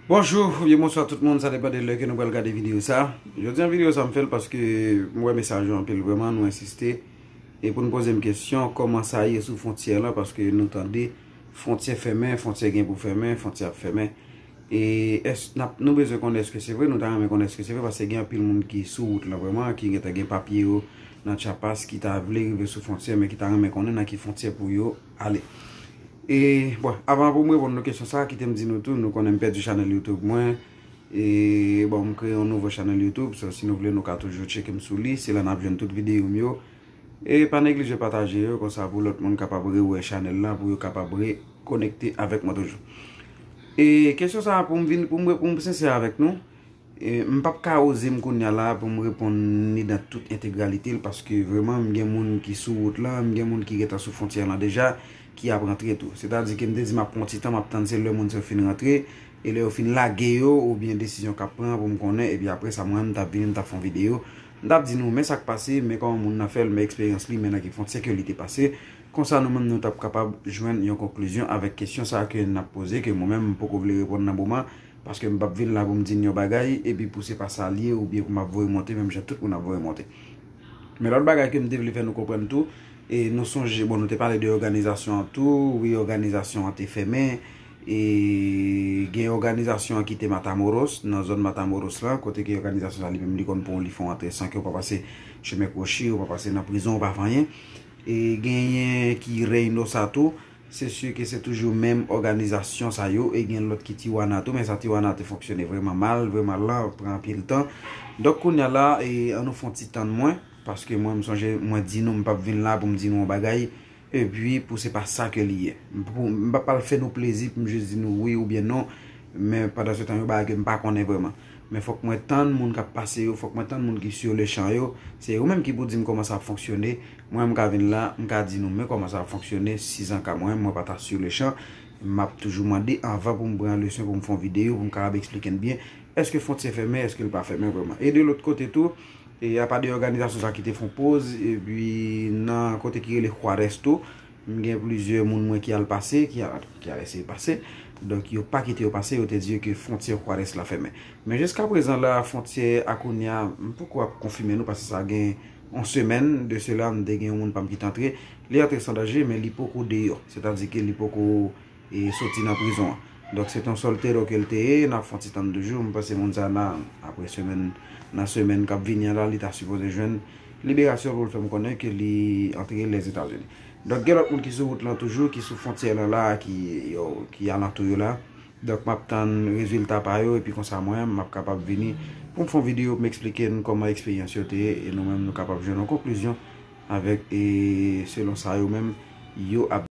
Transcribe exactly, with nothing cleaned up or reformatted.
Bonjou oubyen bonswa tout moun, sa depann de lè ke nou pral gade videyo sa. Jodi an videyo sa m fè l paske m wè mesaj yo anpil vrèman, nou ensiste. E pou n poze m kesyon, kòman sa ye sou fwontyè lan, paske nou tande fwontyè fèmen, fwontyè gen pou fèmen, fwontyè ap fèmen. E èske n ap, nou bezwen konnen èske se vre, nou ta renmen konnen èske se vre, paske gen anpil moun ki sou wout lan vrèman, ki gentan gen papye yo nan Chiapas, ki ta vle rive sou fwontyè, men ki ta renmen konnen nan ki fwontyè pou yo ale. E, bon, avan pou m reponn nou kesyon sa, kite m di nou tou, nou konnen m pèdi chanèl YouTube mwen. E, bon, m kreye yon nouvo chanèl YouTube, so, si nou vle, nou ka toujou tcheke m sou li, se la n ap jwenn tout videyo m yo. E pa neglije pataje yo, konsa pou lòt moun kapab rewè chanèl la, pou yo kapab rekonekte avèk mwen toujou. E kesyon sa a, pou m vin, pou m, pou m sensè avèk nou, e, m p ap ka oze m kounye a la pou m reponn ni nan tout entegralite l, paske vrèman, m gen moun ki sou wout lan, m gen moun ki gentan sou fwontyè lan deja, ki ap rantre tou. Sètadi ke m te di m ap pran yon ti tan, m ap tann se lè moun sa yo fin rantre, e lè yo fin lage yo, oubyen desizyon k ap pran pou m konnen, epi apre sa, mwen, m t ap vini, m t ap fè yon videyo, m t ap di nou, men sa k pase, men kòman moun nan fè l, men eksperyans li, men nan ki fwontyè ke li te pase. Konsa, nou menm, nou t ap kapab jwenn yon konklizyon avèk kesyon sa a ke n ap poze, ke mwen menm, m poko vle reponn nan moman, paske m p ap vin la pou m di n yon bagay, epi pou se pa sa l ye, oubyen pou m ap voye monte, menm jan tout moun ap voye monte. Men lòt bagay ke m te vle fè nou konprann tou, e nou sonje, bon, nou te pale de òganizasyon an tou, wi, òganizasyon an te fèmen, e gen òganizasyon an ki te Matamoros, nan zòn Matamoros lan, kote ke òganizasyon sa li menm li konn pran w, li fè w antre san ke w pa pase chemen kwochi, w pa pase nan prizon, w pa fè anyen. E genyen ki Reynosa tou, se si ke se toujou menm òganizasyon sa yo, e gen lòt ki Tijuana tou, men sa Tijuana te fonksyone vrèman mal, vrèman lan, pran anpil tan. Donk, kounye a la, e, an nou fè yon ti tann mwen, paske mwen, m sonje, mwen di nou, m p ap vin la pou m di nou yon bagay, epi pou se pa sa ke li ye. M pou, m p ap al fè nou plezi pou m jis di nou wi oubyen non, men pandan se tan, yon bagay ke m pa konnen vrèman. Men fòk mwen tann moun k ap pase yo, fòk mwen tann moun ki sur le champ yo. Se yo menm ki pou di m kòman sa ap fonksyone. Mwen, m ka vin la, m ka di nou, men kòman sa ap fonksyone, sizanka mwen, mwen pa ta sur le champ, m ap toujou mande anvan pou m pran leson, pou m fè yon videyo, pou m kapab eksplike n byen. Èske fwontyè fèmen, èske l pa fèmen vrèman? E de lòt kote tou, e apa de òganizasyon sa ki te fè yon poz, epi nan kote ki rele Juarez tou, m gen plizyè moun mwen ki al pase, ki al, ki al eseye pase. Donk, yo pa kite yo pase, yo te di yo ke fwontyè Juarez la fèmen. Men jiska prezan la, fwontyè a kounye a, m poko ap konfime nou, paske sa gen yon semèn de sela, m te gen yon moun pa m ki te antre. Li antre san danje, men li poko deyò. Sètadi ke li poko, e, soti nan prizon an. Donk, se te yon sòl terò ke l te ye, n ap fè yon ti tann toujou. M panse moun sa nan, apre semèn, nan semèn k ap vini an la, li ta sipoze jwenn liberasyon pou l fè m konnen ke li antre Lèzetazini. Donk, gen lòt moun ki sou wout lan toujou, ki sou fwontyè lan la, ki, yo, ki alantou yo la. Donk, m ap tann rezilta pa yo, epi konsa mwen, m ap kapab vini pou m fè yon videyo pou m eksplike n kòman eksperyans yo te ye, e nou menm nou kapab jwenn yon konklizyon avèk, e selon sa yo menm, yo ap